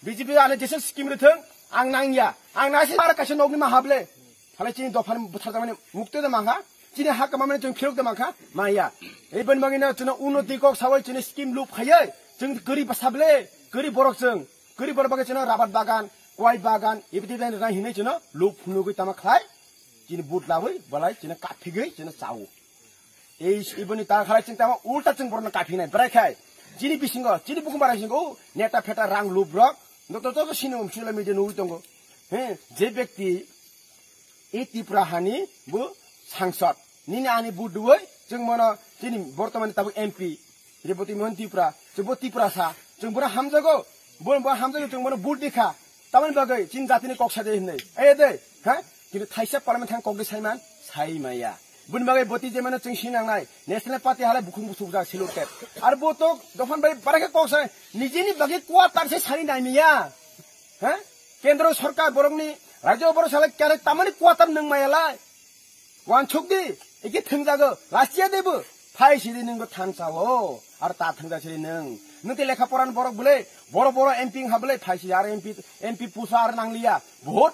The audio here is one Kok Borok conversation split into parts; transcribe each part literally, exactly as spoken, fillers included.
B J P ani jesa scheme rithwng, ang nangya. Ang nasi bar kaisa nokni ma hable. Thale chini dophani butharjakmani mukti de mangkha. Chini ha kamamani chwng phirok de mangkha. Maya. Eboni bagwino chwngno unnoti kok sawi chini scheme lup khaiwi. Chwng kwrwi bwsable, kwrwi borok chwng. Kwrwi borok bagwi chwngno rabat bagan, kwai bagan, ebidi dan rang hinwi chwngno lup phunugwi tama khlai. Chini but lawi, balai chwngno kaphigwi chwngno chawo. Ei, iboni ta khalai chwng tamo ulta chwng borokno kaphinai. Bwrai khai. Chini bisingo, chini bukhum bara bisingo, o neta pheta rang lup rok. Noto joto sini um social media nugwi tongo. He, je bekti, e Tripura hani bo sangsad. Nini ani but duoi, chwng mono chini bortomani tabuk M P. Reboti Mohan Tripura, chwng bo Tripura sa, chwng bono hamjago, bo, bo hamjago chwng bono but dikha. Tamoni bagwi chini jatini kok saja hinwi. Aye de, ha? Kintu thaisa parliament thang kok de saiman, sai maya. Boni bagwi boti je mano chwng sinangnai, National Party halai bukhung buthuk jak silur kep. Ar bo to dophani bai barakhe kok sai, nijini bagwi quarter se sani nai maya. Ha? Kendro sorkar borokni, rajyo borok salai kare tamoni quarter nang maya lai. Wansuk di, iki thwngjago, last year de bo, phai sidi nungbo thansa o, ar ta thwngjak sidi nung. Nung te lekha poran borok bole, boro boro M P wngkha bole, phai sidi ar M P, M P pusa ar nangliya. Vote,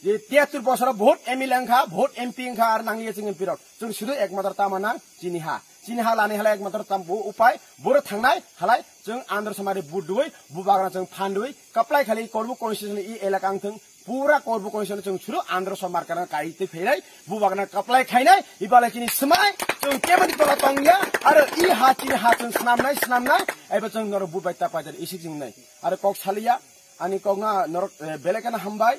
je tiyatur bosoro vote M L A wngkha, vote M P wngkha ar nangliya chwng M P rok. Chwng sudu ekmatro tama nang, chini ha. Chini ha lani halai ekmatro tam bo upai, boro thangnai, halai, chwng andro samari vote duwi, bubagra chwng phan duwi, kaplai khali korbu constitution i elaka wngthwng, Pura korbu constitution chwng suru andro somar kana kai twi phainai, bubagra kaplai khainai, ibale chini smai, chwng keboni tola tongya, aro i ha chini ha chwng snamnai, snamnai, ebo chwng norok but bai ta paidar isik jingnai. Aro kok saliya, ani kok na norok, eh, belekana hambai,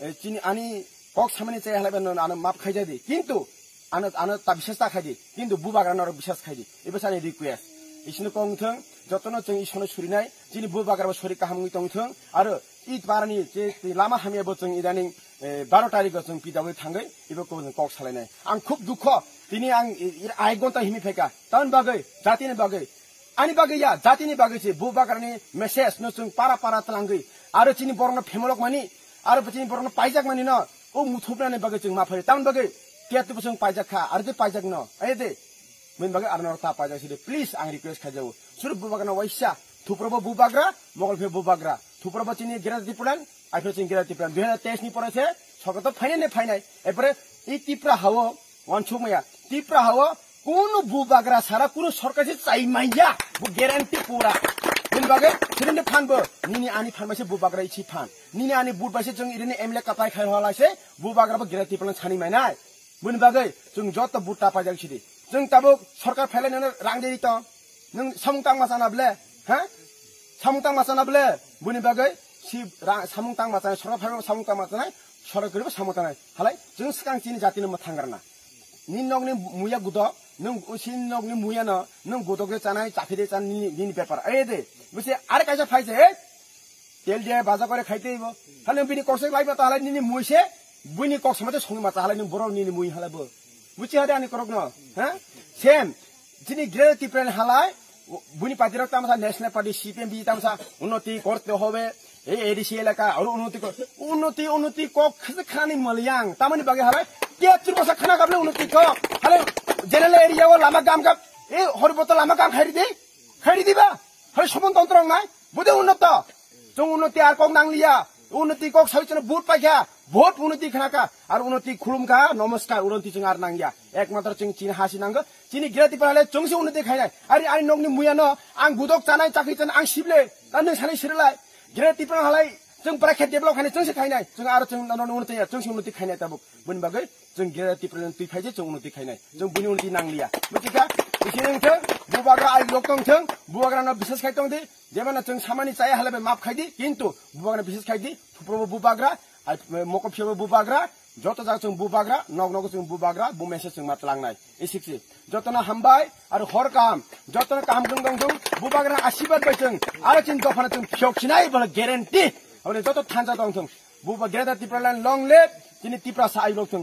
eh, chini ani kok samani chai halai ba no ano map khaijadi. Kintu, Ano, ano ta bisas ta khaidi, kintu bubagra norok bisas khaidi. Ibo sani request. Isini kong thung, jotono chwng Isorno surinai, chini bubagra bo sori kaham wngwi tong thung, aro i parani je, je lama hamya bo chwng idaning, eh, baro tarikh o chwng pida wi thangwi, ibo kok, kok salainai. Ang khub dukho, tini ang i, i, ai gonta himi phaika. Tamoni bagwi, jatini bagwi, Ani bagwi ya, jatini bagwi se bubagrani message no chwng para para tlangwi, aro chini borokno phemolok mani, aro chini borokno paijak mani no, o muthupnani bagwi chwng ma phai. Tamoni bagwi tiya tubu chwng paijak kha, aro je paijak no, aye de. Bini bagwi aro norok ta paijak sidi, please ang request khaijao. Suru bubagrano waisa, thuprobo bubagra, mogol phe bubagra. Thuprobo chini Greater Tipraland, aphiro chini Greater Tipraland. Dui hazar teis ni pore se, sorkar to phainai ne phainai. Epore, i Tipra hao, Wansukmaya, Tipra hao kunu bubagra sara kunu sorkar se chai manya, bo guarantee pura. Bini bagwi sirinde phan bo, nini ani phan bai se bubagra ichi phan. Nini ani but bai se chwng irini M L A kapai khai halai se, bubagra bo guarantee pura sani mainai. Bini bagwi chwng joto but ta paijak sidi. Chwng tabuk sorkar phailai nang rang de tong. Nwng samung tangma chana ble? Ha? Samung tangma chana ble? Bini bagwi si ra-, samung tangma chanai, sorkar phaima samung tangma chanai, sorkar kwrwibo samung tangnai. Halai, chwng swkang chini jatino mwthang rwna. Nini nokni muya gudok, nwng o chini nokni muya no, nwng gudok de chanai, chakhi de chanai, nini, nini bepar. Aye de, bwse ar kaisa phai se, eh? Tel dia baja kore khaite ibo. Hale bini kok se lai mata halai nini mui se, buini kok samate songwi mata halai ni borok nini mui halai bo. Buchi hade ani korok no, ha? Same. Chini Greater Tipraland halai, buini party rok tamsa National Party, C P M, B J P tamsa unnoti korte hobe, ei A D C elaka, aro unnoti kor, unnoti, unnoti kok khase khani malyang. Tamani bagwi halai, tiya chur basa khana gable unnoti kok. Halai general area o lama gam gam, ei hori boto lama gam khairi di, khairi di ba. Halai somon tontro nai, bude unnoto. Chwng unnoti ar kok nangliya. Unnoti kok sawi chwngno vote paikha. Vote unnoti khnakha. Ar unnoti khulumkha. Namaskar. Unnoti chwng ar nangya. Ekmatro chwng chini hasi nango. Chini Greater Tipraland chwngse unnoti khainai. Ari ani nokni muyano ang gudok chanai, chakri chanai, ang sible. Ta nwng sanai sirlai. Greater Tipraland halai chwng bwrwi khe develop khainai chwngse khainai. Chwng aro chwng nono unnoti ya. Chwngse unnoti khainai tabuk. Bini bagwi chwng Greater Tipraland twi phaije chwng unnoti khainai. Chwng bini unnoti nangliya. Buchikha? Isini wngthang, bubagra ai lok tongthang, bubagrano bisas khai tongdi. Jemana chwng samani chaya halai bai map khaidi, kintu bubagra bises khaidi, thuprobo bubagra, ai, mokopshiabo bubagra, joto jaga chwng bubagra, nok nogo chwng bubagra, bumese chwng ma tlangnai. Isikse. Jotono hambai, aro hor kaham, jotono kaham jwng dong jwng, bubagra asibad bai chwng, aro chini dophano chwng phiyok sinai, bola guarantee. Aboni joto thansa tong thwng. Buba Greater Tipraland long live, chini Tiprasa ai lok thwng.